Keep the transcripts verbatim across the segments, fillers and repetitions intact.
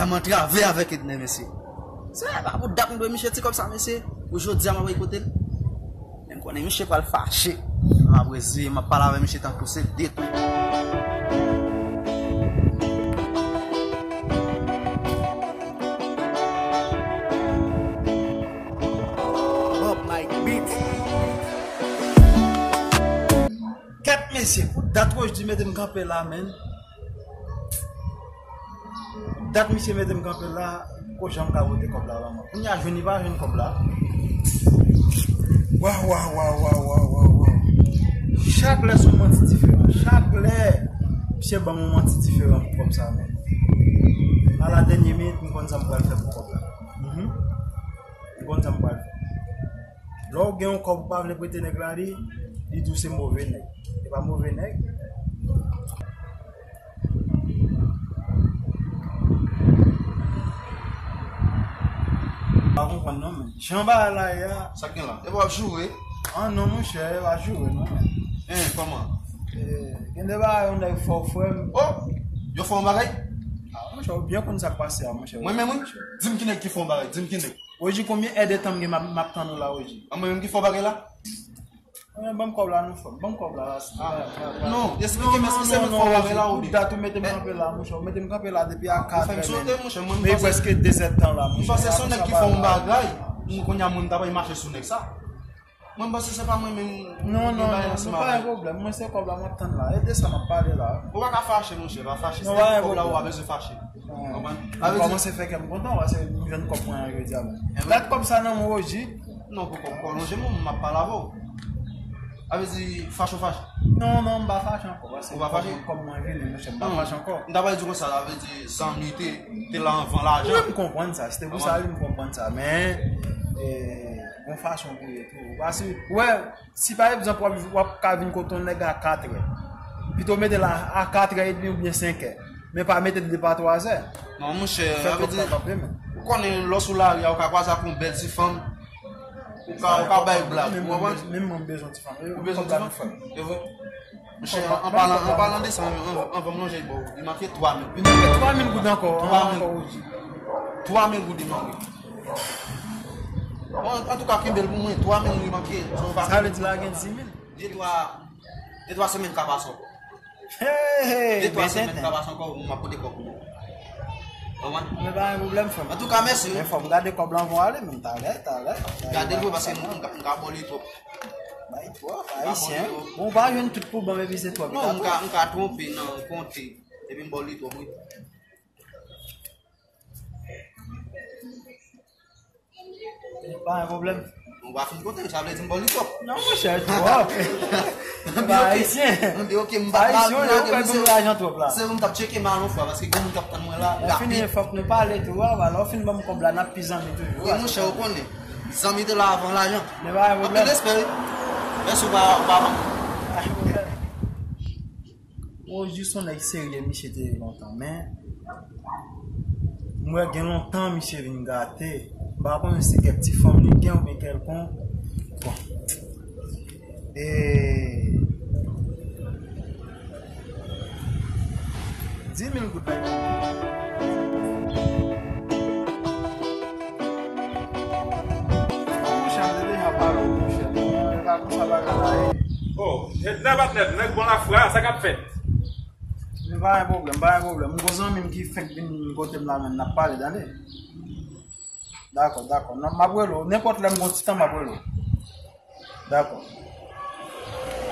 M antrave avèk Edner, mesye. Se pa pou dat m dwe misye ti kòb sa, mesye. Pou jodi a, m ap kote l. Men m konnen misye pral fache. M ap reze, m ap pale avè misye tankou se de tou. Bob Mike Beats. Kèt mesye, pou dat Rochdy mete m kanpe la, menn. Dat misye mete m kanpe la, ko jan m ka pote kòb la ba mwen. Kounye a jwenn li pa jwenn kòb la. Waw, waw, waw, waw, waw, waw, waw. Chak lè se yon manti diferan. Chak lè, misye ban m yon manti diferan pou kòb sa, menn. A la dènye minit, m konn sa m pral fè pou kòb la. Mhm. M konn sa m pral fè. Lè w gen yon kòb ou pa vle prete nèg la li, li di w se move nèg. E pa move nèg. Pa konprann non, men. Jan bagay la ye a. Sa k gen la? E pa w ap joure? Ah non, monchè, e pa joure non, men. Hein, kòman? Eh, gen de bagay yon nèg fè w, frè m. Oh! Yo fè yon bagay? Ah, monchè, ou byen konn sa k pase a, monchè. Mwen menm, wi. Di m ki nèg ki fè yon bagay, di m ki nèg. Rochdy, konbyen èdtan m gen m ap, m ap tann ou la, Rochdy? A mwen menm ki fè w bagay la? Mwen, ban m kòb la, non, frè m. Ban m kòb la, la. Ah. Non, esplike m, èske se mwen k fè w bagay la, oubyen? Pou dat ou mete m kanpe la, monchè. Ou mete m kanpe la depi a katrè, men. Men prèske dezèdtan la, monchè. M panse se yon nèg ki fè yon bagay, m kounye a mwen m ta pral mache sou nèg sa. Mwen, m panse se pa mwen menm. Non, non, non, non, pa gen pwoblèm. Mwen, se kòb la m ap tann la. E de sa m ap pale la. Ou pa ka fache, monchè, pa fache. Non, pa gen pwoblèm. Se kòb la ou pa bezwen fache. Konprann? Sa vle di, kòmanse fè kè m kontan, paske m jwenn kòb mwen an jodi a menm. Dat kòb sa nan men w, Rochdy. Non, poko, poko lonje men w, m ap pale avè w. Sa vle di, fache ou fache? Non, non, m pa fache ankò, paske kòb mwen vini, monchè, m pa fache ankò. M ta pral di konsa, sa vle di, zanmi te, te la anvan lajan. Wi, m konprann sa, se te pou sa, wi, m konprann sa, men, eh, gon fason pou ye tou. Paske, wè, si pa egzanp w ap, w ap ka vin kote yon nèg a katrè, pito mete l a, a katrè edmi oubyen senkè, men pa mete l depi a twazè. Non, monchè, sa vle di, ou konnen lè w sou lari a, ou ka kwaze ak yon bèl ti fanm, ou ka, ou ka bay blag, ou konprann? Menm mwen, m bezwen ti fanm. Ou bezwen ti fanm? E vre? Monchè, an, an palan, an palan de sa, an, an, anvan m lonje l ba w, li manke twa mil. Li manke twa mil goud ankò, ankò, Rochdy. Twa mil goud li manke. Bon, antouka, kenbe l pou mwen, twa mil li manke. Sa vle di la gen dis mil. De twa, de twa semèn ka pase ankò. Hey, hey, de twa semèn ka pase ankò, m ap pote kòb pou ou. Konprann? Men pa gen pwoblèm, frè m. Antouka, mèsi, wi. Men fò m gade kòb la anvan w ale, men talè, talè. Gade l, wi, paske m, m ka, m ka ba w li twòp. Bay twòp, ayisyen. Bon, ou pa jwenn tout pou ban m epi se twòp. Non, m ka, m ka twonpe nan konte. Epi m ba w li twòp, wi. Pa gen pwoblèm. Ou pa fin konte, sa vle di m ba w li twòp. Non, monchè, twòp. M pa ayisyen. M di, ok, m pa ayisyen, ou kwè m gen lajan twòp la. Se pou m t ap tcheke m al yon fwa, paske gen moun k ap tann mwen la. Lè fini, fòk nou pale tou, a, lè w fin ban m kòb la, n ap pi zanmi toujou. Wi, monchè, ou konnen. Zanmi te la avan lajan. Men pa gen pwoblèm. Anpil respè, wi. Mèsi, ou pa, ou pa ban m. Rochdy se yon nèg serye misye te ye lontan, men m wè gen lontan misye vin gate. M pa konnen si se kèk ti fanm li gen oubyen kèlkonk. Bon. E dis mil goud la. Monchè, m te deja pale w, monchè. E pa konsa bagay la ye. Oh, nèg la pa t nèg, nèg bon lafwa, sa k ap fèt? Men pa gen pwoblèm, pa gen pwoblèm. M gon zanmi m ki fenk vin kote m la menm, n ap pale, tande. Dakò, dakò. Non, m ap rele w. Nenpòt lè m gon ti tan, m ap rele w. Dakò.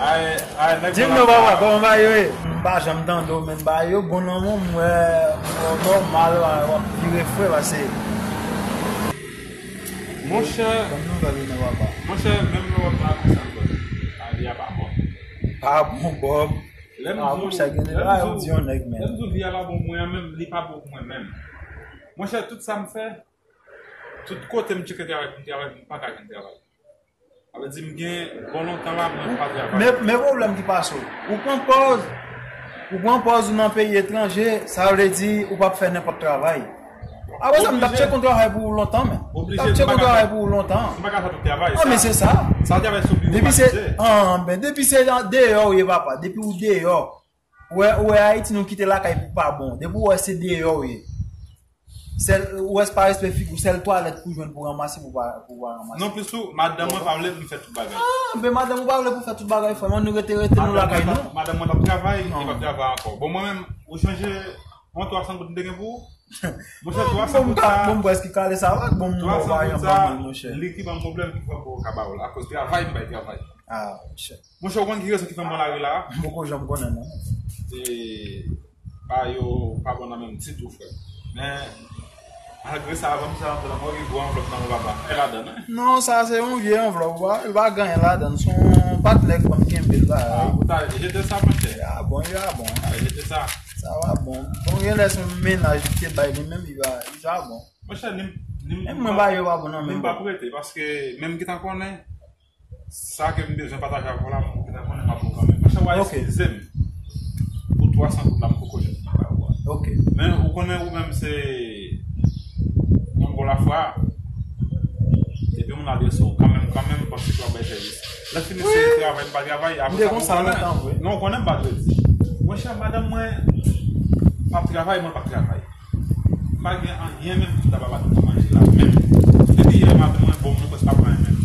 Ay, ay, nèg. Di m non, papa, kòman bagay yo ye? M pa janm tande w, men bagay yo bon nan men w, m wè w nòmal, w ap vire fre, pase. Monchè. Ban m nouvèl ou non, papa. Monchè, menm lè w ap pale konsa ankò, lavi a pa bon. Pa bon, Bob. Lè m di w, monchè, gen de bagay ou di yon nèg, men. Lè m di w vi a pa bon pou mwen an menm, li pa bon pou mwen menm. Monchè, tout sa m fè, tout kote m tcheke travay pou m travay, m pa ka jwenn travay. Sa vle di m gen bon lontan la, mwen pa travay. Men, men pwoblèm ki pase w. Ou pran pòz, ou pran pòz ou nan peyi etranje, sa vle di ou p ap fè nenpòt travay. Apre sa, m t ap tcheke yon travay pou ou lontan, men. M t ap tcheke yon travay pou ou lontan. M pa ka fè tout travay sa. Ah, men se sa. Sa travay sou biwo. Depi se, ah, ben, depi se deyò ou ye, papa. Depi ou deyò. Ou wè, ou wè Ayiti, nou kite lakay pou pa bon. Depi ou wè se deyò ou ye. Sèl, ou wè se pa respè figi w, sèl twalèt pou jwenn pou ranmase pou pa, pou pa ranmase. Non, plis tou, madanm mwen pa vle pou m fè tout bagay. Ah, ben madanm ou pa vle pou fè tout bagay, frè mwen, nou rete, rete nou lakay nou. Madanm mwen p ap travay, li p ap travay ankò. Bon, mwen menm, ou chonje yon twa san goud m te gen pou ou? Monchè, twa san goud sa, bon, m prèske kale sa avèk, bon, m twa san goud sa, li ki ban m pwoblèm, ki fè m poko ka ba ou l, akoz travay, m bay travay. Ah, monchè. Monchè, ou konn ki rezon ki fè m pran lari la? M poko janm konnen, non. E, pa yo pa bon nan menm ditou, frè. Men, malgre sa, avan m sa rantre nan mò, gen gwo anvlòp nan men papa. E ladan, non? Non, sa se yon vye anvlòp, ou pa, ou pa gen anyen ladan. Se yon patnè k ban m kenbe l la. Ah, ou ta jete sa, monchè. Ah, bon, li pa bon. Ah, jete sa. Sa pa bon. Bon, gen lè se yon mennaj li te bay li menm, li pa, li pa bon. Monchè, ni m, ni m, menm mwen ba yo pa bon nan menm bò. Ni m p ap rete, paske menm ki ta konnen, sa ke m bezwen pataje avè w la, mwen konnen m ap pran kanmenm. Monchè, w a eskize m pou twa san goud la, m poko jwenn nan kay ou a. Ok. Men ou konnen ou menm se yon bon lafwa. Epi moun adrese w kanmenm, kanmenm, paske w ap bay sèvis. Lè fini se travay, m pa travay, apre sa, ou konnen. Non, ou konnen m pa dwe di. Monchè, madanm mwen p ap travay, mwen p ap travay. M pa gen anyen menm pou m ta ba madanm mwen manje la menm. Depi yè maten mwen bon, mwen prèske pa pran anyen menm.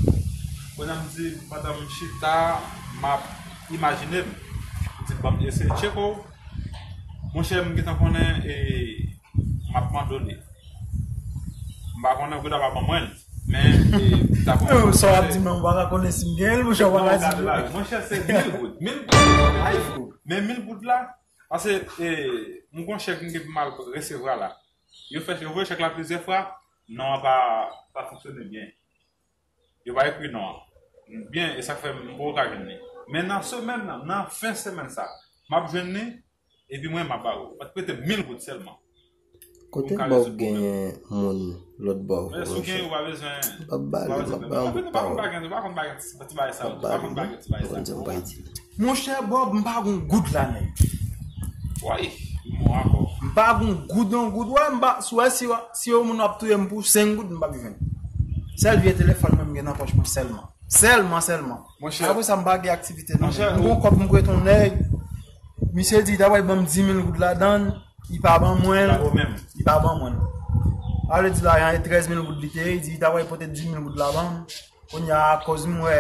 Kounye a m di, pandan m chita, m ap imajine m. M di, ban m eseye tcheke w. Monchè, m gentan konnen e m ap mande w li. M pa konnen, ou gentan pa ban mwen l. Men, e, m ta pran. Sa w ap di, men ou pa ka konnen si m gen l, monchè, ou pa ka di. Monchè, se mil goud. Mil goud. Ay, fou. Men mil goud la, paske, e, m gon chèk m gen pou m al resevwa la. Yo fè, yo voye chèk la plizyè fwa, non an pa, pa fonksyone byen. Yo pa ekri non an byen, e sa k fè m poko ka jwenn li. Men nan semèn nan, nan fen semèn sa, m ap jwenn li, epi mwen, m ap ba ou. Mwen prete mil goud sèlman. Kote Bob genyen moun lòt bò? Men si w genyen, ou pa bezwen. M p ap ba li, m ap ba yon bout pawòl. M pa konn bagay, m pa konn bagay, ti bagay sa yo. M pa konn bagay, ti bagay sa yo. Monchè Bob, m pa gon goud la, nèg. Woy, m mò ankò. M pa gon goud, yon goud. Wè, m pa, si w wè, si, si yon moun ap touye m pou senk goud, m p ap jwenn. Sèl vye telefòn mwen m gen nan pòch mwen sèlman. Sèlman, sèlman. Monchè. Apre sa, m pa gen aktivite, non. Monchè, m gon kòb, m prete yon nèg. Misye di, li ta pral ban m dis mil goud ladan l. Li pa ban mwen l. Li pa ban mwen l. Sa vle di lajan e trèz mil goud li te ye, li di li ta pral pote dis mil goud la ban m. Kounye a, akoz m wè,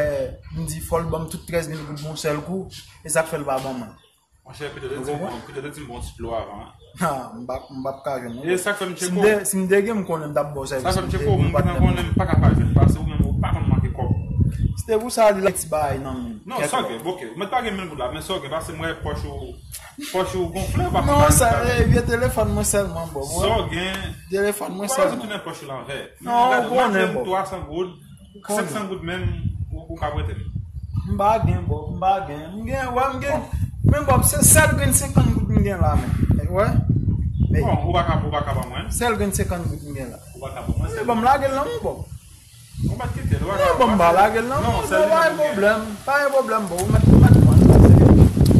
m di fò l ban m tout trèz mil goud yon sèl kou, e sa k fè l pa ban mwen. Monchè, pito te di m bon, pito te di m bon ti dlo avan. Ha, m p ap, m p ap ka jwenn non. E sa k fè m tcheke w. Si m te, si m te gen, m konnen m t ap ba w sèvis. Sa fè m tcheke w, m gentan konnen m pa ka pa jwenn, paske ou menm ou pa konn manke kòb. Se te pou sa li la ti bagay nan men m. Non, sa w gen, ok. Ou mèt pa gen mil goud la, men sa w gen, paske m wè pòch ou, pòch ou gonfle, ou pa konn bagay. Non, sa, e, vye telefòn mwen sèlman, Bob. Sa w gen. Telefòn mwen sèlman. Ou pa bezwen tounen pòch ou lanvè. Non, ou konnen, Bob. Twa san goud, senk san goud menm, ou, ou ka prete m. M pa gen, Bob, m pa gen. M gen, wè, m gen. Men, Bob, se sèl grenn senkant goud m gen la, men. Wè. Bon, ou pa ka, ou pa ka ban mwen. Sèl grenn senkant goud m gen la. Ou pa ka ban mwen. Men, Bob, m lage l nan men w, Bob. Ou mèt kite l, ou pa ka. Non, Bob, m pa lage l nan men w, non, pa gen pwoblèm. Pa gen pwoblèm, Bob, ou mèt, ou mèt pran l.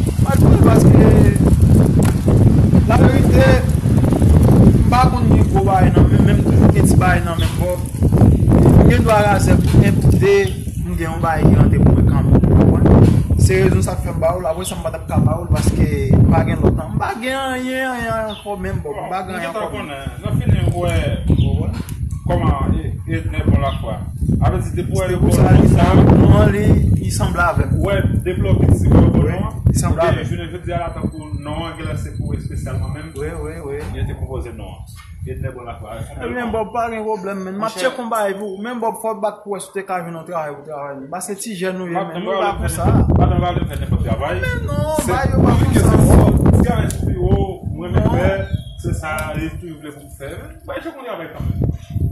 Ou mèt pran l paske, laverite, m pa konn gen gwo bagay nan men m, men m toujou gen ti bagay nan men m, Bob. M gen dwa razè pou en, pou de, m gen yon bagay ki rantre pou mwen kanmenm, ou konprann? Se rezon sa k fè m ba ou l, apre sa m pa t ap ka ba ou l paske m pa gen lòt nan. M pa gen anyen, anyen ankò menm, Bob. M pa gen anyen ankò menm. Bon, m gentan konnen. Nan fini, ou wè, ou wè. Kòman, e, Edner bon lafwa? Sa vle di, depi w wè yo bon lafwa, non an li, li sanble avè m. Ou wè, depi lè w piti, ou wè yo bon non an? Li sanble avè m. Ebyen, jounen jodi a la, tankou non an, genlè se pou espesyalman menm. Wi, wi, wi. Yo te konpoze non an. Edner bon lafwa. Ebyen, Bob, pa gen pwoblèm, men m ap tcheke yon bagay pou ou. Men, Bob, fò w bat pou wè si w te ka jwenn yon travay pou travay. Paske ti jèn ou ye, men nou pa konsa. Madanm pa vle fè nenpòt travay. Men non, bagay yo pa konsa, Bob. Ti bagay sou pi wo, mwen menm fè, se sa, li toujou vle pou m fè. Bay chèk yon travay kanmenm.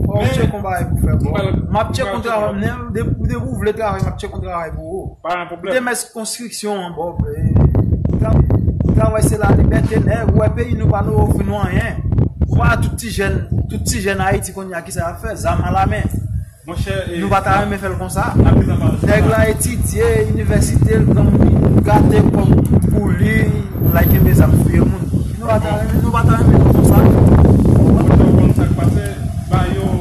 Fò w tcheke yon bagay pou fè, Bob. M ap tcheke yon travay, men depi, depi ou vle travay, m ap tcheke yon travay pou ou. Pa gen pwoblèm. Ou te mès konstriksyon an, Bob. E, tra-, travay se lalibète, nèg. Ou wè peyi nou pa nou ofri nou anyen. Ou pa tout ti jèn, tout ti jèn Ayiti kounye a, kisa y ap fè? Zam alamen. Monchè, e, nou pa ta renmen fè l konsa. Nèg la etidye, inivèsite, l gate kòb pou li, l al kenbe zam fouye moun. Nou pa ta renmen, nou pa ta renmen nou konsa. Monchè, ou konn sa k pase? Ba yo,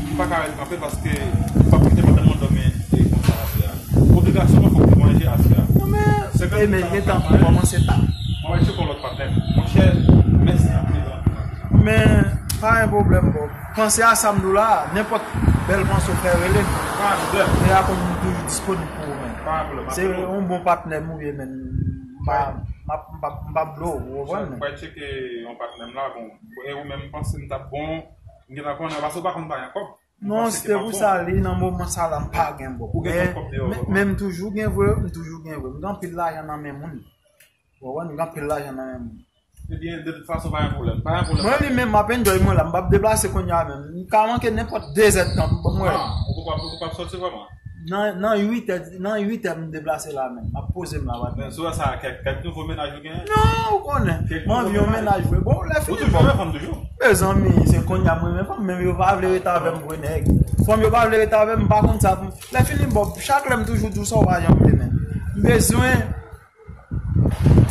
m pa ka ret kanpe paske m p ap kite madanm mwen dòmi, e, konsa aswè a. Obligasyon mwen fòk mwen manje aswè a. Non, men, e, men, gentan pou kòmanse ta. Mwen wè se yon lòt patnè. Monchè, mèsi anpil, anpil, anpil. Men, Pa gen pwoblèm, Bob. Panse a sa m di w la, nenpòt bèl panse w fè, rele m. Pa gen pwoblèm. Deja konn m toujou disponib pou ou, men. Pa gen pwoblèm. Se yon bon patnè m ou ye, men. M pa, m pa, m pa, m pa blo w, ou konprann? Mwen tcheke yon patnè m la, bon. E ou menm, m panse m t ap bon, m gentan konnen, paske ou pa konn pa gen kòb. Non, se te pou sa, li nan moman sa la, m pa gen, Bob. Ou gen kòb deyò, men, men m toujou gen vre, m toujou gen vre. M gen anpil lajan nan men moun. Ou konprann, m gen anpil lajan nan men moun. Ebyen, de tout fason, pa gen pwoblèm. Pa gen pwoblèm. Mwen li menm, m ap enjoy mwen la, m p ap deplase kounye a menm. M ka manke nenpòt de zèdtan, m wè. Ah, ou poko ap, ou poko ap sòti vrèman? Nan, nan uit è, nan uit è m deplase la menm. M ap poze m la, pa. Men sou sa, kèk, kèk nouvo mennaj ou gen? Non, ou konnen. M anvi yon mennaj vre. Bon, lè fini, bon. Ou toujou renmen fanm toujou? Mezanmi, se kounye a m renmen fanm, men yo pa vle rete avè m vre, nèg. Fanm yo pa vle rete avè m, m pa konn sa. Lè fini, Bob, chak lè m toujou di w sa, ou pa janm vle, men. M bezwen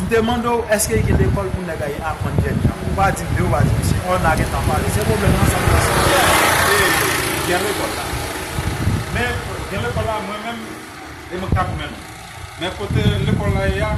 M te mande w, èske gen lekòl pou nèg a aprann jèn jan? Ou pa di m vre, ou pa di m si. Ò, n a gentan pale. Se pwoblèm nan sa m panse. E, gen lekòl la. Men, gen lekòl la, mwen menm, e mwen k ta goumen nou. Men kote lekòl la ye a,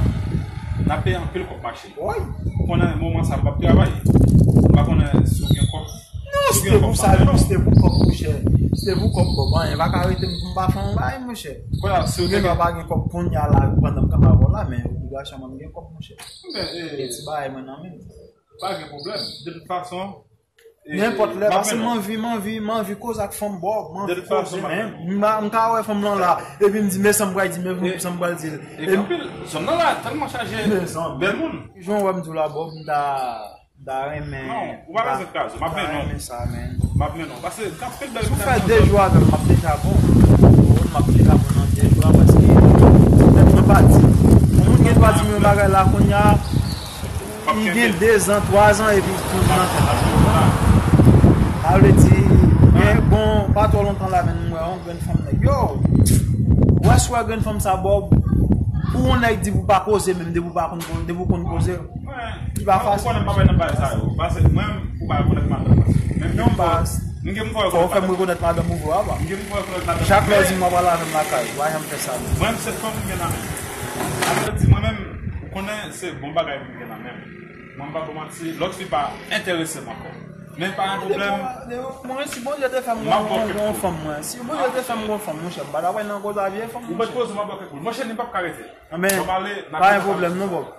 n ap peye anpil kòb mache. Ou konnen moman sa m p ap travay. M pa konnen si w gen kòb. Non, se te pou sa, non, se te pou kòb, monchè. Se te pou kòb, Bob. Anyen pa ka rete m pou m pa fè yon bagay, monchè. Kounye a, si w te gen, pa gen kòb kounye a la, pandan m kanpe avè w la, men obligasyon mwen m gen kòb, monchè. Men, e, gen ti bagay mwen nan men m. Pa gen pwoblèm. De tout fason, e, nenpòt lè, paske m anvi, m anvi, m anvi koze ak fanm, Bob. M anvi koze, men m pa, m ka wè fanm lan la, epi m di, men sa m pral di, men sa m pral di l. E gen anpil, zòn nan la tèlman chaje bèl moun. Jan w wè m di w la, Bob, m ta M ta renmen. Non, ou pa bezwen kraze. M ap mennen w. M ta renmen sa, men. M ap mennen w. Paske gen anpil bèl. Si w fè de jou avè m, m ap deja bon. M ap deja bon nan de jou a, paske tèt mwen pa di. Yon moun gen dwa di m yon bagay la, kounye a, li gen de zan, twa zan, epi li toujou nan tèt li. Sa vle di, gen bon, pa twò lontan la, men m wè yon grenn fanm nèg. Yo! Ou wè si w wè grenn fanm sa, Bob, pou yon nèg di pou pa koze, menm depi w pa konn koze, depi w konn koze, Li pa fasil. Ou konnen m pa bay nan bagay sa yo. Paske mwen, ou pa rekonèt madanm mwen. Menm non, baz. M gen pou fè w rekonèt madanm. Fò w fè m rekonèt madanm ou vre, apa. M gen pou fè w rekonèt madanm. Chak lè w di m w ap al avè m lakay, ou pa janm fè sa, non. Mwen, se fanm m gen nan men m. Sa vle di, mwen menm, ou konnen se bon bagay m gen nan men m. Mwen, m pa pou manti, lòt fi pa enterese m ankò. Men pa gen pwoblèm. Mwen, si Bondye te fè m gon fanm, mwen. Si Bondye te fè m gon fanm, monchè, m pa t ap nan koze a vye fanm, monchè. Ou mèt poze m ap bò kèk koul. Monchè, li p ap ka rete. Anben, pa gen pwoblèm non, Bob.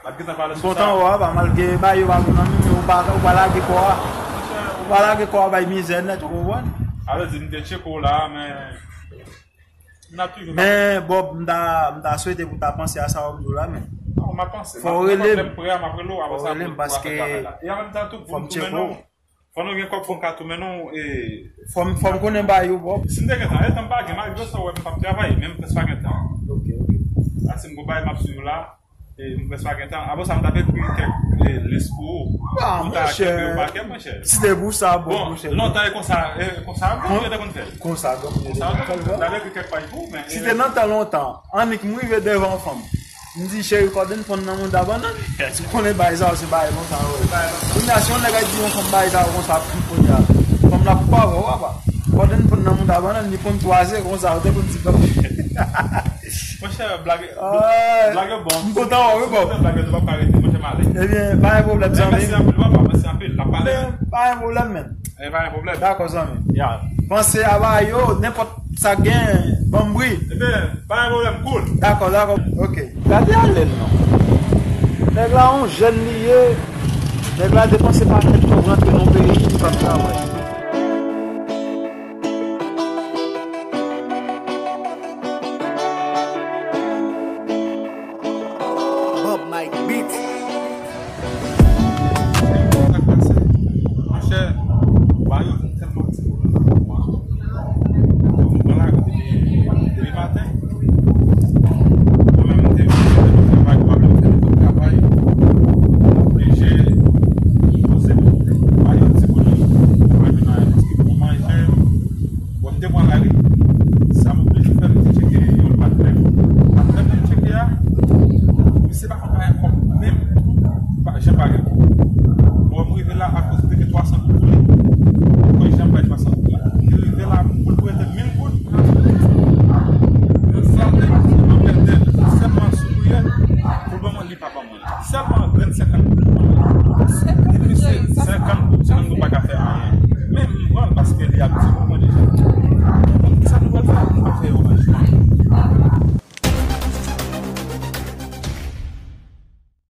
M ap gentan pale sou sa. M kontan wè w, apa, malgre bagay yo pa bon nan men w, men ou pa, ou pa lage kò a. Ou pa lage kò a bay mizè nèt, ou konprann? Alò di m te tcheke w la, men n ap toujou. Men, Bob, m ta, m ta swete pou w ta panse a sa w ap di w la, men. Non, m ap panse. Fò w rele m. Fò w rele m, paske fò m tcheke w. Fò nou gen kòb, fò m ka toumen nou, e. Fò m, fò m konnen bagay yo, Bob. Si m te gen tan, e tan m pa gen, malgre sa w wè m p ap travay, men m prèske pa gen tan. Ok, ok. Paske m gon bagay m ap swiv la, e m prèske pa gen tan. Apre sa, m t ap ekri kèk, e, lis pou ou. Pou ta kenbe ou pa kè, monchè. Si te pou sa, Bob, monchè. Bon, lontan e konsa, e konsa, granmoun yo te konn fè l. Konsa, granmoun yo te konn fè l, m t ap ekri kèk paj pou ou, men. Si te nan tan lontan, annik m rive devan yon fanm. M di, cheri, kòde n ponn nan mouda bannann. Ou konnen bagay sa yo, se bagay lontan yo ye. Kounye a, si yon nèg ap di yon fanm bagay sa yo konsa, ap di kounye a. Fanm nan ap pòv, ou apa. Kòde n ponn nan mouda bannann, li ponn twa ze konsa, ou te konn di fanm. Monchè, blag, blag yo bon. M kontan wè w, wi, bro. Blag yo tou p ap ka rete, monchè, m ale. Ebyen, pa gen pwoblèm, zanmi. Mèsi anpil, papa, mèsi anpil. N ap pale. Ebyen, pa gen pwoblèm, men. E pa gen pwoblèm. Dakò, zanmi. Ya. Panse a bagay yo, nenpòt sa k gen, ban m bri. Ebyen, pa gen pwoblèm, cool. Dakò, dakò. Ok. Gade alèn non. Nèg la yon jèn li ye. Nèg la depanse pakèt kòb rantre nan peyi, li p ap travay.